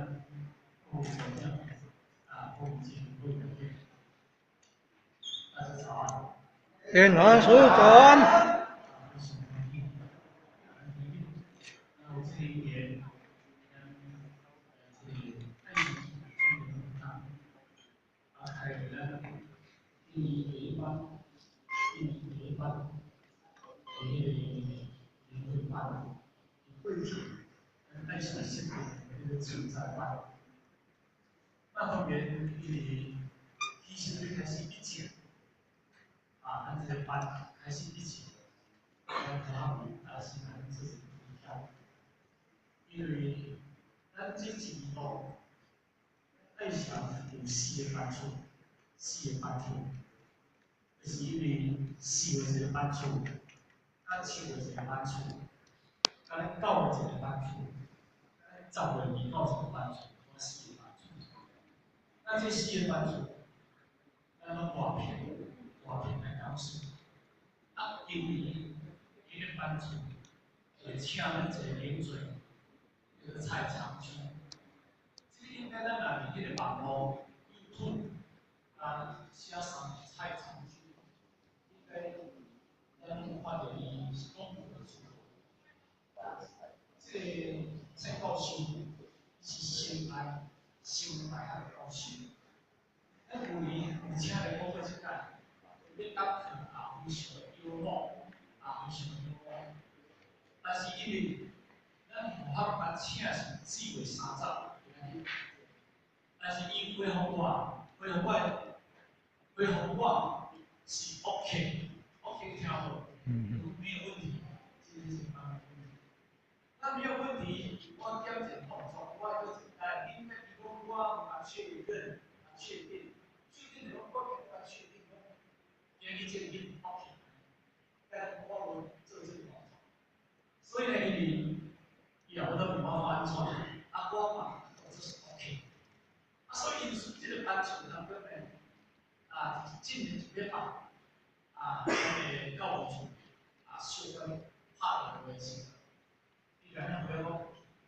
咱有長啊，有前輩的。大家早安。建華師早安。那我這裡也這個愛心啊，開咱第一班，第一班的彼个年會班會場，愛心新的彼個成長班。那當然，因為其實要開始以前，啊，咱這個班開始以前，咱可能也是咱做一個推敲，因為咱這一路愛祥有四個班處，四個班處，就是因為四月一個班處，甲7月一個班處，甲咱9月一個班處，甲咱10月29一個班處，四個班處。那這四個班處，咱攏外聘，外聘來講師。啊，今年彼個班處會請咱一個名嘴，叫做蔡長秋。這個應該咱若佇彼個網路 YouTube 啊寫上蔡長秋，應該咱有看著伊是講無錯。這個蔡教授是成大學的教授。咱舊年有請來講過這擺，欲講課啊，非常的幽默，啊，非常的幽默。但是因為咱符合咱請是4月30，但是伊回覆我，回覆我是 OK，OK 聽無，沒有問題，這個是沒問題。那沒有問題，我減一個動作，我閣一來，因為伊講我無甲確認，確定，確定就講我甲確定講，今日這個已經 OK，但我無做這個動作，所以呢，因為伊也無得問我反轉，啊，我嘛動作是 OK，啊，所以這個班處當中呢，啊，今年一禮拜，啊，咱的教務處啊，小可拍電話時，伊共咱回講，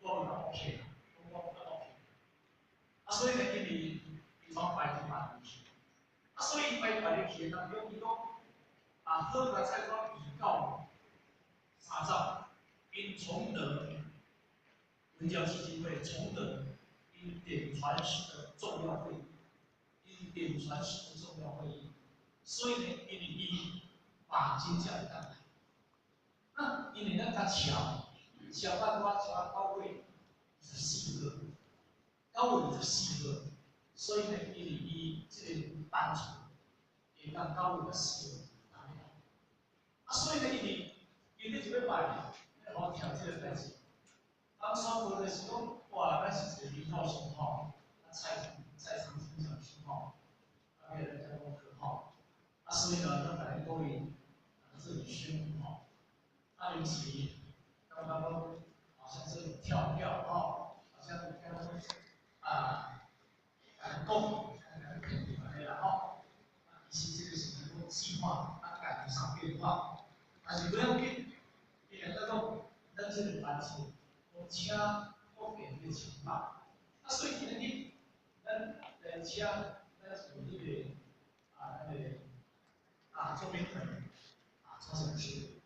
我嘛 OK 啦，我嘛 OK，啊，所以呢，因為伊總排佇別去，啊，所以排佇去的當中，伊講，啊，好佳菜講2到30，𪜶崇德文教基金會崇德𪜶點傳師的重要會議，𪜶點傳師的重要會議，所以呢，因為伊嘛真正會當來，那因為咱較巧，巧到我巧9月24號，9月24號，所以呢，因為伊這個班處會當9月24號來，啊，所以呢，因為伊咧一禮拜，我聽這個代誌，當宣布就是講，哇，咱是一個領導師吼，啊，蔡長青講師吼，啊，彼個來講課吼，啊，所以呢，咱共你鼓勵，啊，這裡宣布吼，啊，臨時感覺講好像這裡跳票吼，好像感覺講啊，共講，肯定按呢啦吼，啊，其實這個是能夠計劃啊趕不上變化，但是不要緊，伊來講，咱這個班處，我請福建的請法，啊，所以今日咱來請咱是有彼個啊，咱的啊周明恆啊周講師，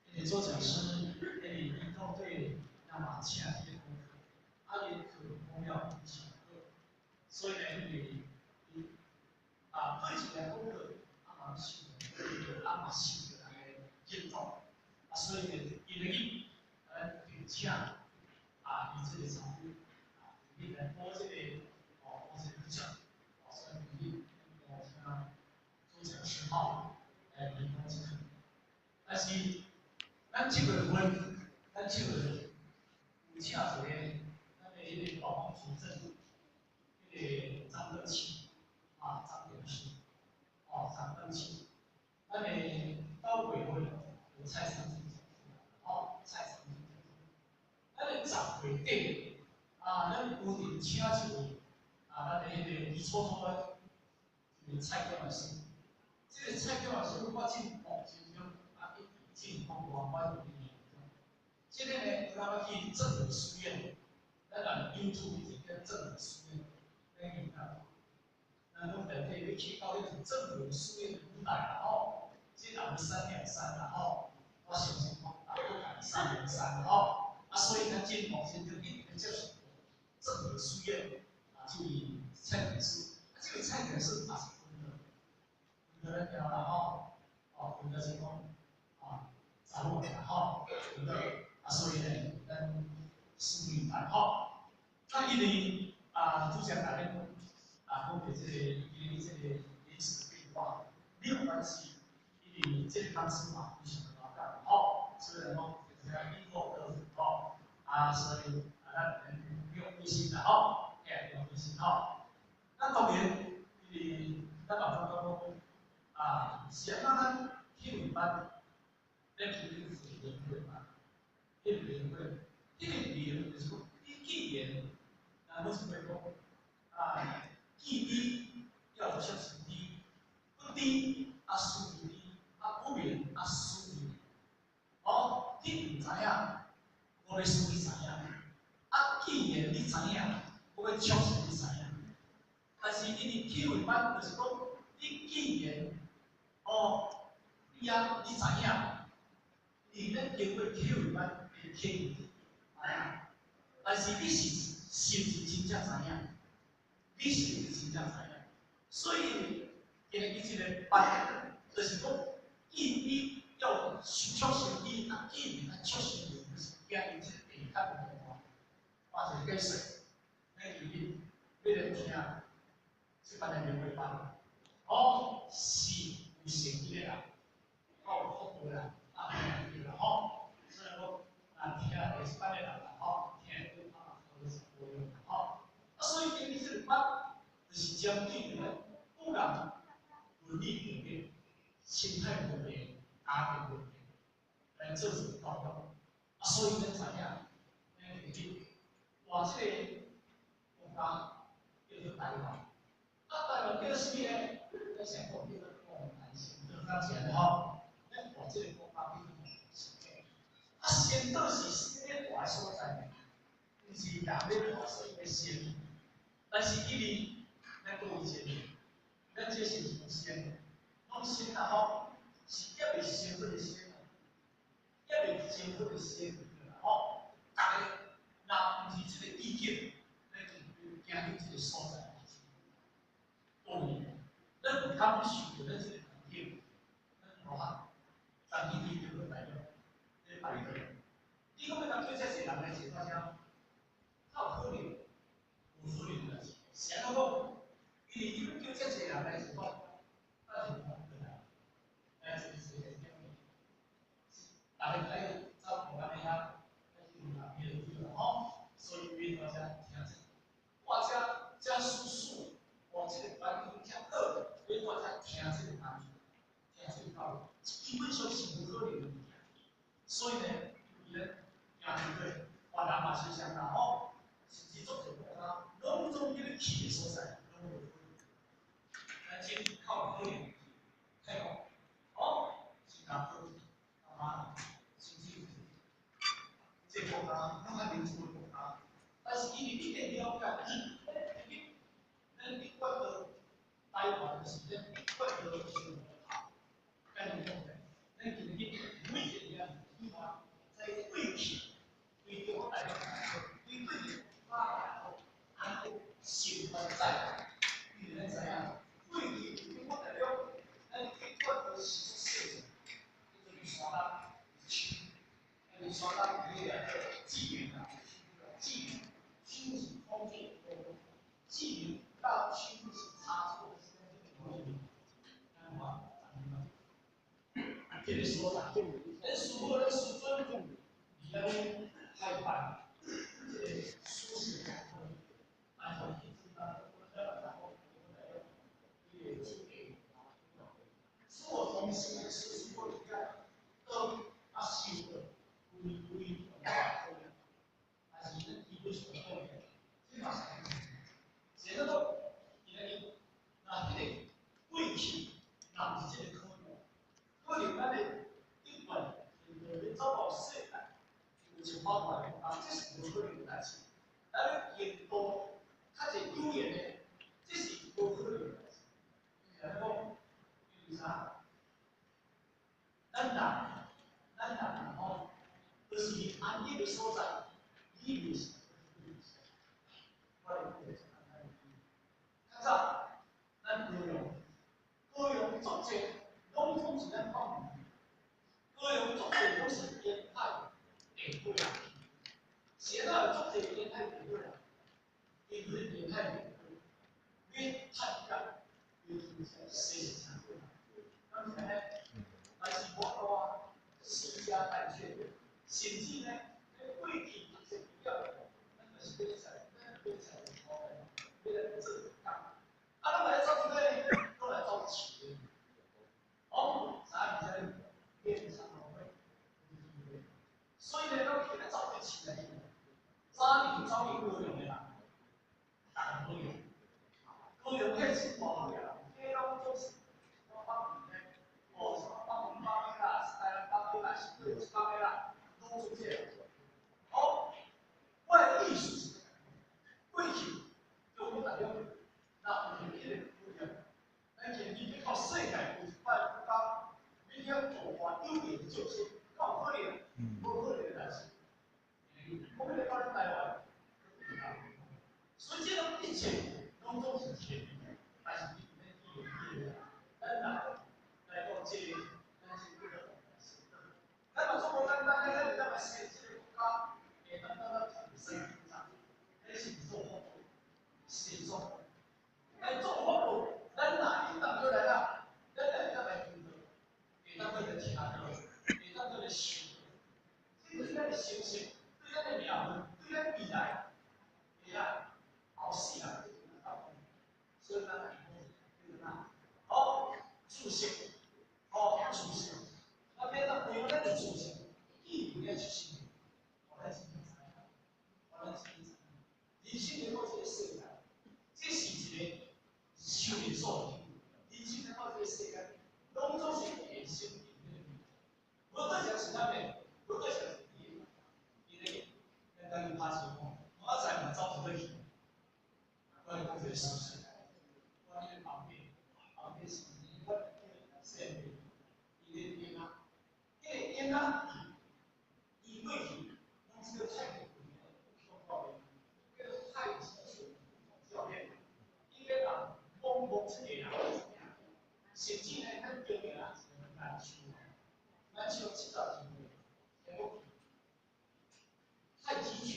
因為周講師因為伊到底咱嘛請這個功課，啊伊課講了非常好，所以呢，因為伊啊對一個功課啊嘛受啊嘛受著人的認同，啊所以呢，伊入去咱就請啊伊這個參與啊，入來補這個哦補這個課程，哦所以今日來請周講師吼來提供這個，但是咱7月份，咱7月份有請一個咱的彼個寶豐主任，彼個張德慶啊，張講師，哦，張德慶，咱的9月份有蔡長青講師，哦，蔡長青講師，咱的10月底啊，咱有定請一位啊，咱的彼個李初初的一個蔡教師，這個蔡教師我進步真中啊，一直進步我我就這個呢，有人去政和書院，咱若有注意一个正书院，咱应该，咱拢代替要去到迄个正文书院的舞台啦吼，这人323啦吼，我相信讲大部分323吼，啊，所以咱进目前就一直接受正文书院啊，这位蔡讲师，啊，这位蔡讲师嘛是分的，分的咱了啦吼，哦，分的是讲啊，查某啦吼，分的，啊，所以呢，咱拭目以待吼。那因為啊，拄才甲恁啊講著這個，因為這個臨時變化沒有關係，因為這個公司嘛非常的老緊吼，所以來講就是因禍得福吼，啊，所以啊，咱不用灰心啦吼，嘿，不用灰心吼。那當然，因為咱嘛感覺講啊，是按怎咱體會班，咱其實是靈會班，彼個靈會，彼個靈就是講，你既然咱攏是會講啊，既知要促成知，不知啊思而知，啊不明啊思而明。哦，你毋知影，我欲使你知影。啊，既然你知影，我欲促成你知影。但是因為體會班就是講，你既然哦，你啊，你知影，你咱經過體會班的體會，但是你是是毋是真正知影？你是毋是真正知影？所以今日伊這個班，就是講，既你要促成你，啊，既然啊促成你，就是行入這個地較無換一個解說，咱今日欲來聽這班的靈會班，哦，是有誠意的人，較有福報的人，啊，聽對啦吼。所以講，啊，聽這班的人啦吼，聽對啊，都是無用吼。啊，所以今日這個班就是針對著咱個人倫理道德、心態問題、家庭問題來做一個教育。啊，所以咱知影，咱今日哇，這個國家叫做台灣，啊，台灣叫做啥物呢？咱先講叫做戇台仙島，敢是按呢吼？咱活這個國家叫做戇台仙島。啊，仙島是啥物大所在呢？毋是人咧活所以咧仙，但是因為咱閣有一個，咱這是毋是仙？攏仙啊吼，是猶未成佛的仙啊，猶未成佛的仙吼。逐个若毋是這個意境，咱就行入這個所在。當然，咱有通受著咱這個環境，咱無法昨日去叫做大陸，咧拜託。你講欲共叫遮濟人來坐大車，較有可能？無可能代誌。是按怎講？因為你欲叫遮濟人來坐大車，咱是無可能。來坐坐坐啥物？逐个愛走平安的遐，愛去南邊去啦吼。所以欲大家聽者，哇，遮遮舒適，哇，這個環境遮好，欲大家聽這個班，聽這個教育，基本上是無可能的物件。所以呢，伊咧行出去，越南嘛是相同吼，甚至足濟國家，攏總伊咧去的所在，攏無可能。咱這較有可能是泰國，哦，新加坡、馬來，甚至這個國家攏較民主的國家，但是因為你得了解，咱你覺得台灣是咱覺得是好，咱講的，咱今日每一個人起碼在過去，對中國大陸來說，對對馬來好，韓國成發展，因為咱知影，過去中國大陸，咱對覺得是細的，叫做山東秋，咱山東迄個濟寧啊，濟寧，秋是風景，濟寧到秋是差不多是咱這個咱話，這個所在，咱師父咱師尊，佇咱海辦這個舒適的來互伊知道，伊個主題，使我同時師父佇遐都啊受到規規文化可能，但是咱基本上可能，這嘛是，是按怎講？太平，欲趁甲欲洗车，敢是按呢？但是無法度啊，私家債券，甚至呢，過去讀冊畢業，咱就是欲在，咱欲在欲來做工，啊，咱來走佗呢？攏來走市。哦，啥物仔？演唱會，所以呢，攏去來走佇市內。早年走去高雄的人，逐個高雄，高雄彼是大好呀，彼攏總是我北邊呢，哦，什麼北門北的啦，台南北的啦，新北北的啦，攏做這個。好，我的意思是，過去中國大陸若有彼個觀念，咱今日欲到世界有一擺國家，欲遐度化有緣眾生，敢有可能？無可能的代誌。我欲來到咱台灣，所以這種一切攏總是前面，但是伊咧伊個咱人來講這個，咱是叫做咱嘛做無簡單，咱會當來寫這個國家，會當當咱土生土長，彼是做福報，是做福報。來做福報，咱若會當閣來啦，咱若會當來聽到，會當閣來聽到，會當閣來想，這對咱的心性，對咱的命運，對咱未來，會來後世人，所以咱來講，好，知識，好，知識，啊，欲當培養咱的知識，一定愛出生，予咱真知影，予咱真知影，人生來到這個世界，這是一個修煉所，人生來到這個世間，攏總是現生因的無對象是咱的，無對象是伊的，伊咧，咱家己拍錢講，我知嘛走佗去，我來講一個事實，我彼個旁邊，旁邊是我彼個細妹，伊咧嬰仔，彼個嬰仔，伊過去攏這個太極拳的教練，叫做太極拳教練，伊咧人懵懵出個人，甚至呢，咱中間啊，一個難處，難處70幾歲，聽講太極拳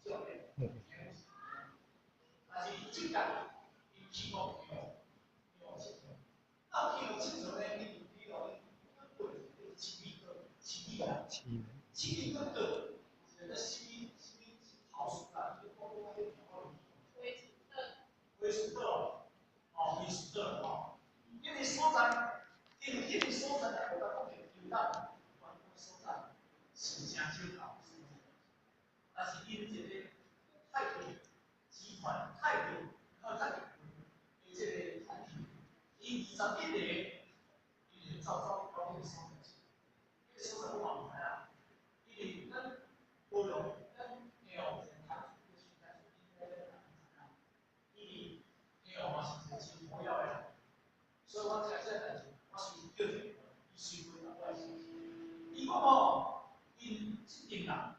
的教練，但是伊這屆伊去過天后佚佗，啊天后佚佗呢，伊伊哦，伊過一米個，一米啦，一米個個，一個什物什物桃樹啦，伊講講彼個灰鼠島，灰鼠島，哦，灰鼠島吼，彼個所在，因為彼個所在，咱無甲講著丘膽，懸所在是誠少到所在，但是𪜶一個太極集團，太極靠太極拳的這個團體，伊21個，伊就走走到彼個所在去，彼個所在我嘛毋知影，因為咱高雄，咱下湖一個太伊伫下湖嘛是一個真重要的人，所以我聽這個代誌，我隨叫一個，伊隨回答我的。伊講吼，𪜶這間人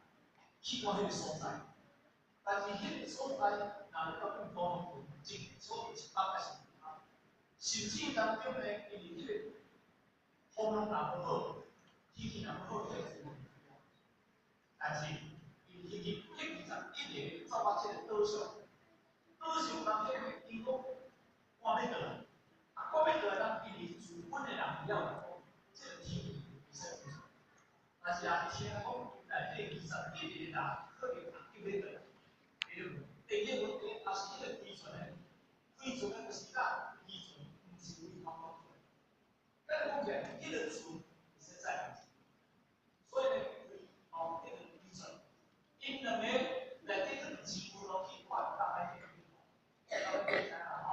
去到彼個所在，但是彼個所在，若欲到變高雄，所以100還是200，甚至當中呢，因為彼個風浪若無好，天氣若無好，彼個就無但是𪜶去去21個走到這個島上，島上當中呢，𪜶講趕欲倒來，啊趕欲倒來，咱因為自本的人曉得講，這個天氣袂使去，但是也是聽講內底21個人可能也叫欲倒來，第二個問題也是彼個漁船的，漁船的就是甲漁船毋是為頭路出來，咱講起來，彼個船會使載人，所以呢，哦，彼個漁船，𪜶兩個內底去錢有落去看大海底，咱知影吼，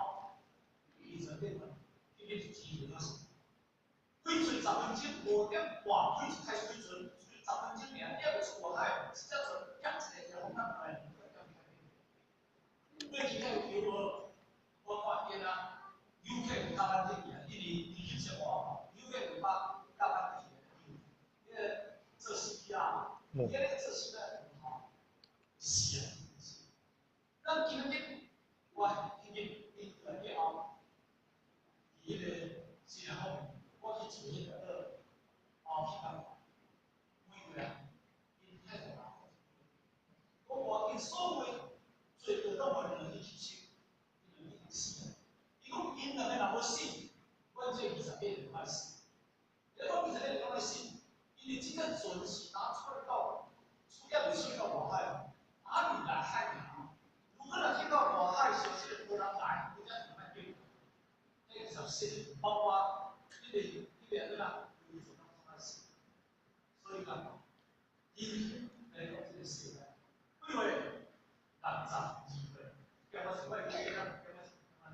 漁船底彼個是錢有多少？開船10分鐘，5點半開開始開船，10分鐘爾，還未出外海，一隻船夾一個一個風浪來，過去遐有橋無？我看見啊，遊客有甲咱去啊，因為伊去食我遊客有把甲咱去，彼個做 CPR，伊咧做 CPR 吼，是啊，是。咱今日我今日伊出來以後，佇彼個新加坡，我去做彼個哦去感每個人𪜶態度人，我我因所有做的攏無兩去吸收。這個船是打出到，出也未出到外海哦，啊未來海爾。如果若去到外海，小這個無人來，伊才就較緊。那個十四，包括彼個安怎？所以講，人生來到這個世界，幾歲？62歲，減我一塊幾個，減我一塊，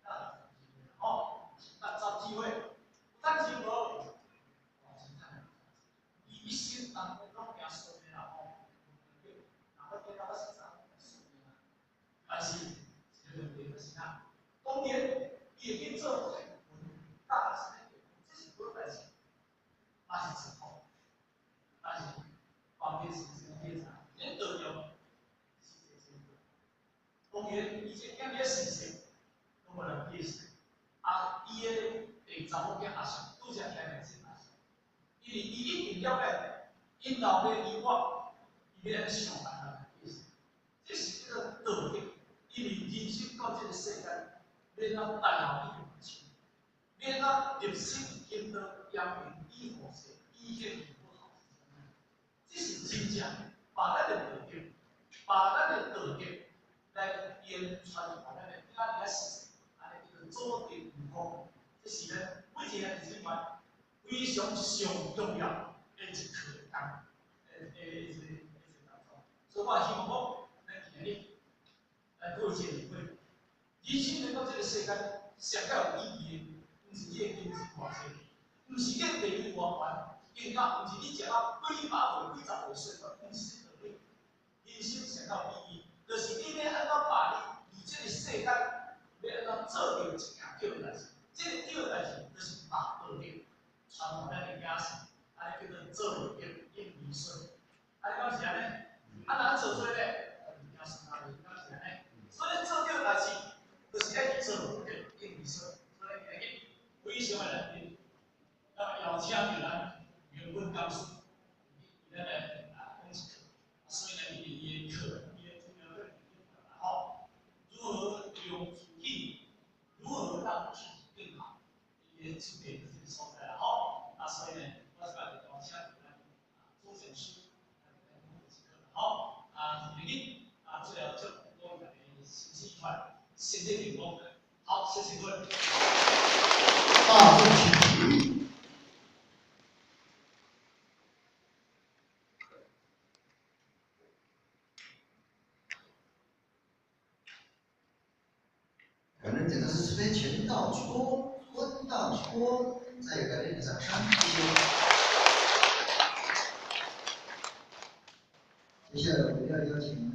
那62歲吼，62歲，有趁錢無？哦，真趁。伊一生當中攏行順的啦吼，若我見到我實在順的啦。但是一個問題就是啥？當然，伊會去做海軍，大是這是好代誌，嘛是真好。但是關鍵是啥物事？恁道中是這個。當然，伊這囝仔事實，攏無人解釋。啊，伊的第查某囝也是拄則聽來是也是，因為伊一定了解，𪜶老爸伊我，伊欲按怎想辦法來解釋。這是叫做道德，因為人生到這個世間，欲按怎大孝一定親，欲按怎立身行道，揚名以後世，以行不好。這是真正把咱的道德，把咱的道德來言傳予咱的囝兒仔事，按呢叫做祖德有方。這是咱每一個人之間非常上重要的一課工，的一個工作。所以我希望講，咱今日來過一個會，人生來到這個世間，上較有意義的，毋是你的金錢偌濟，毋是你的地位偌懸。更加毋是你食到幾百歲、幾十歲歲，毋是這道理。人生上較有意義，就是你欲按怎把你佇這個世間，欲按怎做著一件對的代誌。這個對的代誌，就是把道德傳予咱的子孫，按呢叫做做德應兒孫。按呢敢是按呢？啊，若做做咧，子孫那邊敢是按呢？所以做對代誌，就是愛做德應兒孫。所以今日非常的難得，那邀請著咱明文講師，伊咱來啊講一課，所以呢，伊伊的課，伊的主要內容吼，如何用自己，如何讓自己更好，伊的主題就是這個所在啦吼。啊，所以呢，我這擺就邀請咱啊朱講師來來講一課吼。啊，今日啊，最後祝各位大家身體愉快，身體健康。好，謝謝各位。大眾請起。感恩點的是慈悲全道鞠躬，坤道鞠躬，再感恩的掌聲，謝謝。接下來我們要邀請。